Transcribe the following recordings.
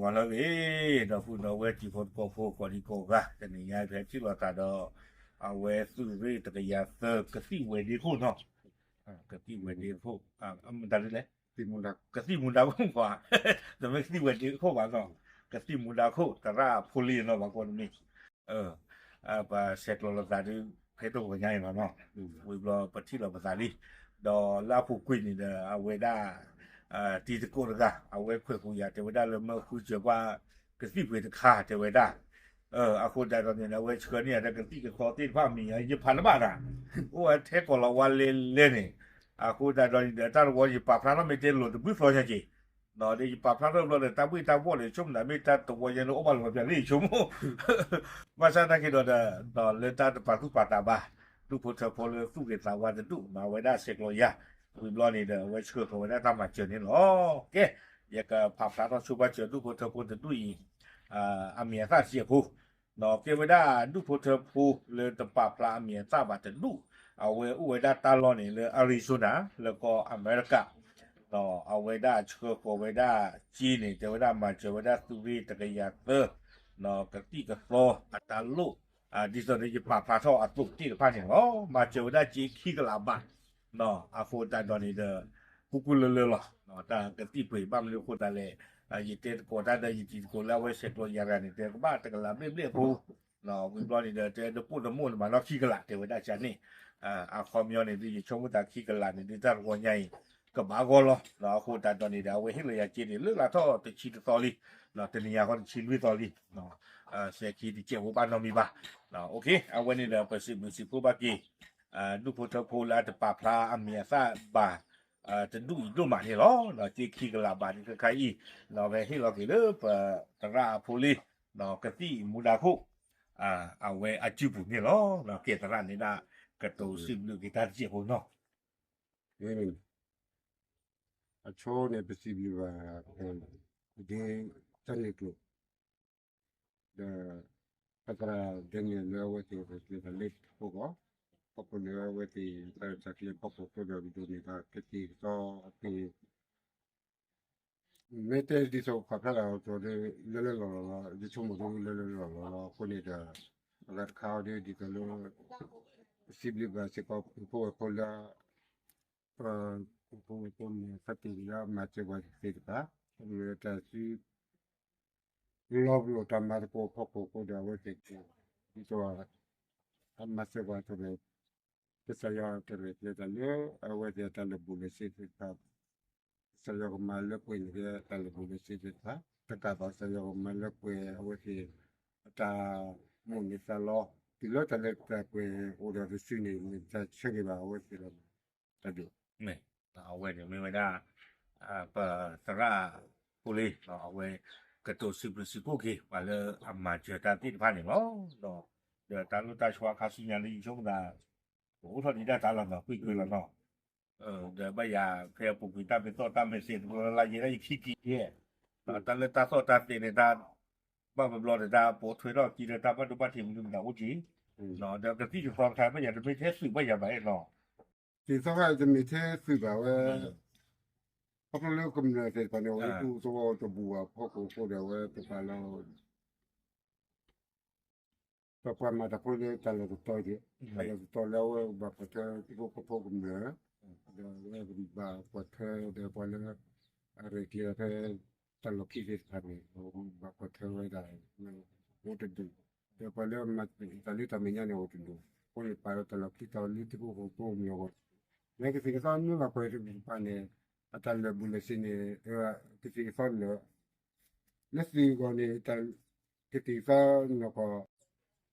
ပှၤလၢအဂ့ၤ ဒီပုၢ်ဒီဝဲၢ်တံၤဖိသကိးဖိကိးဒံကိးဂၤ တနံၤညါဖဲထံၣ်လိာ်သးဒီး အဝဲသုးရ့ၣ်တကယၤသၢ ကသံၣ်ဝဲၤဒ့ခိၣ်နီၤ, ကသံၣ်ဝဲၤဒ့ခိၣ် မတၤဒ်လဲၣ်, ကသံၣ်မူဒါခိၣ်ပှၤ, တမ့ၢ်ကသံၣ်ဝဲၤဒ့ခိၣ်ဘၣ်နီၤ, ကသံၣ်မူဒါခိၣ် သရၣ်ဖိလံနီၤ ပှၤကိးတမံၤ ပဆဲးကျိးလိာ်သးဒုး ဖဲတဂီၤညါအံၤလီၤနီၤ, ဝံၤဘျီပထံၣ်လိာ်ပသးလံ, ဒီးလၢအပူၤကွံာ်န့ၣ်ဒီး အဝဲဒၣ် တံၤသကိးတဂၤ အဝဲခွဲးပူၤယၤတဲဝဲဒၣ်လၢမၢဃုစၢၤပှၤ ကသံၣ်ပှ့ၤတခါတဲဝဲဒၣ်, အဃိသတးဒီးန့ၣ် အဝဲဆှၢန့ၢ်ယၤဒီးကသံၣ်ကသီသ့ၣ်တဖၣ်မံၤယၤ ယဖးတဘၣ်တၢ်, အိၣ်ဝဲထဲကိးလီၤဝါလဲလဲန့ၣ်, အဃိသတးဒီးန့ၣ်ဒီး တၢ်တဝီယပာ်ဖျါထီၣ်မ့ၢ်တဲလိာ်တဘျုးသီညါက့ၤ ဒီးယပာ်ဖျါထီၣ်ဘျီဒီး တၢ်ဘှ့ၣ်တၢ်ဘှီၣ်န့ၣ် ဆိကမိၣ်သးမ့ၢ်တၢ်တဝီယဲန့ၣ် အိၣ်ဘၣ်လီၤပျၢ်လၢယဆိကမိၣ်, ဘၣ်ဆၣ်သနာ်က့ဒီး ဒီးလၢတၢ်တပာ်သူၣ်ပာ်သးဘၣ် ဒူၣ်ဖိထၢဖိလၢသူၣ်ဂ့ၤသးဝါတဒူၣ် မၤဝဲဒၣ်ဆဲးကျိးယၤ, ဝံၤဘျီန့ၣ်ဒီး အဝဲဆှၢဃီၤဝဲဒၣ်တၢ်မၤစၢၤန့ၣ်လီၤ. ကဲ, ယကဖးဖျါထီၣ်ဆိပာ်စၢၤဒူၣ်ဖိထၢဖိတဒူၣ်အံၤ အမံၤအသၣ်တစဲးဖိ ဒီးကဲဝဲဒၣ်ဒူၣ်ဖိထၢဖိလၢတပာ်ဖျါအမံၤအသၣ်ဘၣ်တဒူၣ်, အဝဲအိၣ်ဝဲဒၣ်တၢ်လီၢ်န့ၣ်လၢ Arizona လၢကီၢ်အမဲရကၤ, ဒီးအဝဲဒၣ်ဆှၢဃီၤဝဲဒၣ်စ့န့ၣ် တဲဝဲဒၣ်မၤစၢၤဝဲဒၣ်သုးရ့ၣ်တကယၤသၢ, ကသံၣ်ကသီအတၢ်လိၣ်, ဒ်သိးဒီးယပာ်ဖျါထီၣ်အသိးသ့ၣ်တဖၣ်န့ၣ်လီၤ. မၤစၢၤဝဲဒၣ်စ့ခံကလးဘး အဃိသတးဒီးန့ၣ်ဒီး ကူကူလၢလၢလီၤ. တၢ်ကသံၣ်ပှ့ၤဘၣ်မနုၤအဃိသတးလဲၣ်, ယတဲသကိးတၢ်ဒီးယတံၤသကိးလၢအဝဲဆဲးကျိးယၤတဂၤန့ၣ် တဲကဘၣ်တကလးဘျဲၣ်ဘျဲၣ်ဖိ, ဝံၤဘျီန့ၣ်ဒီး တဲတပိၢ်တမိၢ်န့ၣ်မၤနီၢ်ခံကလး တဲဝဲဒၣ်ကန့ၣ်, အခီပညီန့ၣ်ဒုး ယဆိကမိၣ်သးခံကလးန့ၣ်ဒုး တၢ်တဂီၤညါအံၤ ကဘၣ်ဂီၢ်လီၤ. အဃိသတးဒီးန့ၣ်ဒီး အဝဲဟ့ၣ်လီၤယၤစ့န့ၣ် လၢလၢထီၣ်တဆံတသီလံ, တနံၤညါဃီတဆံလွံၢ်သီလံ စဲးခံတစဲးဖိဘၣ်နီတမံၤဘၣ်. အဝဲန့ၣ်ဒီး ပစံးဘျုးစံးဖှိၣ်ဘၣ်က့ၤ ဒူၣ်ဖိထၢဖိလၢအတပာ်ဖျါအမံၤအသၣ်ဘၣ် တဒူၣ်အံၤဒိၣ်မးန့ၣ်လီၤ. စ့ခံကလးဘၣ်န့ၣ်ခဲခါအံၤ ဒီးဖဲဟ့ၣ်လီၤက့ၤလၢပသရၣ်အဖိလံ ကသံၣ်မူဒါခိၣ် အဝဲအစုပူၤန့ၣ်လီၤ. ကဲသရၣ်န့ၣ်ဒၣ် ကတိၤစံးဘျုးက့ၤတၢ်တစဲးဖိနီၤ အဆိန့ၣ် ပစံးဘျုးဘၣ် ဒ်တၢ်န့ၣ်ကျိာ် ဒီး ပသရၣ်ဒဲန့ၣ် လၢအဝဲသ့ၣ်ကျဲတၢ်လၢဖီခိၣ်, ဖီခိၣ်လၢအဝဲသ့ၣ်တၢ်ရဲၣ်တၢ်ကျဲၤဖီခိၣ်အဃိဒီး ဒိးန့ၢ်ဘၣ်ကသံၣ်ကသီအပူၤ မ့ၢ်တဲဒ်သိးပာ်ဖျါလီၤအသိးဒီး လၢလၢလီၢ်လီၢ်လီၤ, ယဆိကမိၣ်ဒ်လၢလၢလီၢ်လီၢ်လီၤ. အဃိန့ၣ်ဒီး အဂၤတခါအံၤဒ်သိးလၢ စံးဘျုးဘၣ်စ့ၢ်ကီး ပုၢ်ဖိဝဲၢ်ဖိလၢ ပုၢ်ဖိဝဲၢ်ဖိမ့ၢ်သ့ၣ်လၢအမၤစၢၤပှၤသ့ၣ်တဖၣ် လၢတၢ်စု လီၤပလိာ်တၢ်မၤသကိးဖီခိၣ်အဃိဒီး အဝဲသ့ၣ် ဒ်သိး အမၤစၢၤပှၤအသိးဒီး ကစၢ်ယွၤကရဲၣ်ကျဲၤတၢ်လၢ အဝဲသ့ၣ်အတၢ်လၢာ်ဘူၣ်လၢာ်စ့ၤသ့ၣ်တဖၣ်, ကစၢ်ယွၤကမၤလၢပှဲၤန့ၢ်က့ၤအတၢ်လၢာ်ဘူၣ်လၢာ်စ့ၤသ့ၣ်တဖၣ်, တကးဘၣ်ကစၢ်ယွၤကမၤလၢပှဲၤအဝဲသ့ၣ် အတၢ်မိၣ်န့ၢ်သးလီ, တုၤလၢတၢ်လၢတၢ်ပှဲၤအိၣ်ဒီးတစုန့ၣ် မ့ၢ်တၢ်ဆၢဂ့ၤဘၣ်အဝဲသ့ၣ်လီၤ. တၢ်ဒိၣ် အဝဲန့ၣ်မ့ၢ်ဝဲဒၣ် ပသရၣ်ဖိလံ အဝဲကတိၤစံးဘျုးစံးဖှိၣ်က့ၤ ပှၤလၢအမၤစၢၤတၢ်သ့ၣ်တဖၣ်န့ၣ်လီၤ. ဒီးတၢ်လိၣ်တၢ်ဆှါခါဆူညါလၢယဆိကမိၣ်သး ပအိၣ်ထီၣ်ဒံးတၢ်တၢ်လီၤနီၤ ကွ့ၢ်ကွ့ၢ်လီၤနီၤ, ဒီးဘၣ်ယၤဖဲအပူၤကွံာ်တၢ်မ့ၢ်သီၣ်တၢ်မ့ၢ်သဲးတဘျီလၢယဲဒၣ်ယခံက့ၤယဲၢ်, တၢ်လၢတၢ်သီၣ်တၢ်သဲးန့ၣ် တၢ်ဘၣ်ဘျီဘျီန့ၣ် တၢ်ပိာ်ထွဲထီၣ်က့ၤဒီးတၢ်ဘၣ်ဒိဘၣ်ထံးမနုၤမတၤအိၣ်က့ၤ, ဒီးကသံၣ်ကသီတခါ ဘၣ်ယၤတမ့ၢ်ထဲသုးဘၣ်ယၤဘၣ်အဲၣ်နီၤ သ့ၣ်သီခါတမ့ၢ်ထဲသုးဘၣ်ဝဲ, ခီဖျိလၢကမျၢၢ်သ့ၣ်တဖၣ်န့ၣ် အဝဲသူၣ်သဝီတဘူၣ်ဘၣ်ဖီခိၣ်အဃိဒီး အဝဲပပာ်လီၤ ပပှၤမၤတၢ်ဖိလၢတၢ်လီၢ်တတီၤက့ၤ, တၢ်လီၢ်တတီၤလၢအဝဲဘၣ်ကွၢ်ထွဲသကိးကဖိကမျၢၢ်, ဒီးအဝဲဘၣ်ကွၢ်ထွဲဒီးပှၤလၢ အရဲၣ်ကျဲၤဖဲ တၢ်လီၢ်ခံသ့ၣ်တဖၣ်န့ၣ် ဘၣ်ကွၢ်ထွဲဝဲဒၣ် အိၣ်တဒူၣ်, ဒီးပှၤလၢမၤတၢ်လၢတၢ်မဲာ်ညါန့ၣ်အိၣ်တဒူၣ်, အဃိန့ၣ်ပာ်လီၤတၢ်လီၢ်ခံတီၤလၢသုးခိၣ်ဖိကမျၢၢ်အဂီၢ်, လၢကသံၣ်ကသီမ့ၢ်ဘၣ်ကွၢ်တကပၤန့ၣ် အတၢ်လၢာ်ဘူၣ်လၢာ်စ့ၤန့ၣ် ကသံၣ်ကသီလၢာ် လၢသုးအဂီၢ်န့ၣ် ကသံၣ်ကသီနီၢ်ကီၢ်,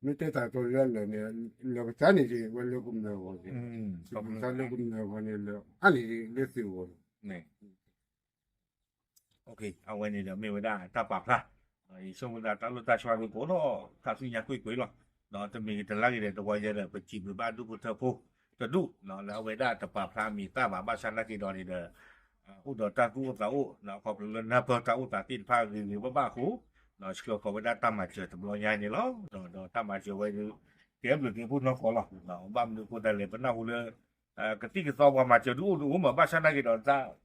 မ့ၢ်တဲတၢ်ကတိၤလၢလၢာ်န့ၣ် လၢာ်ကစၢ်န့ၣ်ဒ်ဝဲလၢကမျၢၢ်အဂီၢ်န့ၣ်, ကသံၣ်ကသီလၢကမျၢၢ်အဂီၢ်န့ၣ် လၢာ်အါန့ၣ်ဒ်လၢသုးအဂီၢ်န့ၣ် အဝဲန့ၣ်ဒီးမ့ၢ်ဝဲဒၣ်တၢ်ပာ်ဖျါ, ယဆိကမိၣ်သးတၢ်လိၣ်တၢ်ဆှါဂ့ၤကအိၣ်ထီၣ်ခါဆူညါကွ့ၢ်ကွ့ၢ်လီၤ. ဒီးတမ့ၢ်တလါဂ့ၤဒီးတဝီယဲဒီး ပစံးဘျုးဘၣ်ဒူၣ်ဖိထၢဖိတဒူၣ် လၢအဝဲဒၣ်တပာ်ဖျါအမံၤအသၣ်ဘၣ် ဘၣ်ဆၣ်နာ်က့ဒီးန့ၣ်ဒီး အိၣ်ဒီးတၢ်သူၣ်အိၣ်သးအိၣ် ခီဖျိလၢနၢ်ပၢၢ်တၢ်အိၣ်သးသ့ၣ်တဖၣ်ဂ့ၤဂ့ၤဘၣ်ဘၣ်အဃိ ဆှၢဃီၤဝဲဒၣ်တၢ်မၤစၢၤတဘျီညါန့ၣ်လီၤ. ဒီးတၢ်မၤစၢၤဝဲဒၣ် ကဲဘျုးက့ၤဖိနီၢ်ကီၢ်လီၤ. ဘၣ်မနုၤအဃိသတးလဲၣ် ပနၢ်ဟူလၢ ကသံၣ်ကသီပှၤမၤစၢၤဒုးအိၣ်ဒုးအိၣ်မး ဘၣ်ဆၣ်နာ်က့ဒီးတၢ်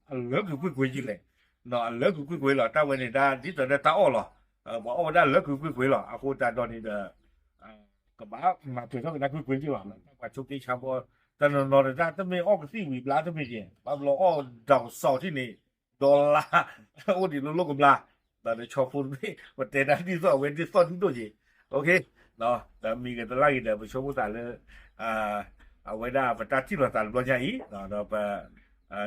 အလၢကကွ့ၢ်ကွ့ၢ်ယံာ်လဲၣ်, အလၢကွ့ၢ်ကွ့ၢ်လီၤ. တၢ်ဝဲန့ၣ်ဒၣ်ဒ်သိးဒီးတၢ်အီၣ်လီၤ. ပှၤအီၣ်ဝဲဒၣ်လၢကွ့ၢ်ကွ့ၢ်လီၤ. အဃိသတးဒီးန့ၣ်ဒီး ကဘၣ်မၤပှဲၤထီၣ်ကဒါကွ့ၢ်ကွ့ၢ်လီၤ. ပှၤဆိးက့ဆါဘီ တနီၤနီၤတဒၣ် တမ့ၢ်အီၣ်ကသံၣ်ဝံၤဘျါတမ့ၢ်က့ၤ ဘၣ်ဘျီအီၣ်ဒီးစီၤထံၣ်န့ၣ် ဒီလါ အိၣ်ဒံးလိၤလိၤကဘျါ ဒီးဆီဖိတဘ့ၣ် ပတဲဒၣ်ဒ်သိးအဝဲဒ်သိးဒ်သိးက့ၤ ဒီးမံၤဂ့ၤတလၢ်ဂ့ၤဒီး ပဆိကမိၣ်သးလၢ အဝဲဒၣ်ပတၢ်ထံၣ်လိာ်သးတဘျီညါအံၤ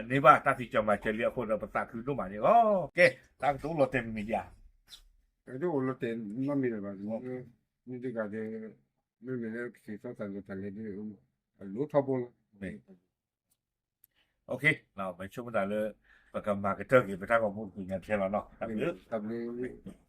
ဒီးပ န့ၢ်ဘၣ်တၢ်ဖံးကၠီၤမၤစၢၤလံအဃိဒီး ပသးခုဒိၣ်မးန့ၣ်လီၤ. ကဲ တၢ်ကတိၤအိၣ်လီၤတဲာ်မ့ၢ်မ့ၢ်ဧါ. တၢ်ကတိၤအိၣ်လီၤတဲာ်နီတမံၤလၢၤဘၣ်. မ့ၢ်တဂၤဒီး မ့မ့ၢ်လၢကသ့ၣ်သီၣ်သးလီၤတၢ်လဲၤဒ် အလိၣ်ထီဘိလီၤ. ပဆိကမိၣ်သးလၢ ပကမၤကတၢၢ်က့ၤ ပတၢ်ဂီၤမူတပူၤညါထဲလီၤနီၤ. တၢ်ဘျုး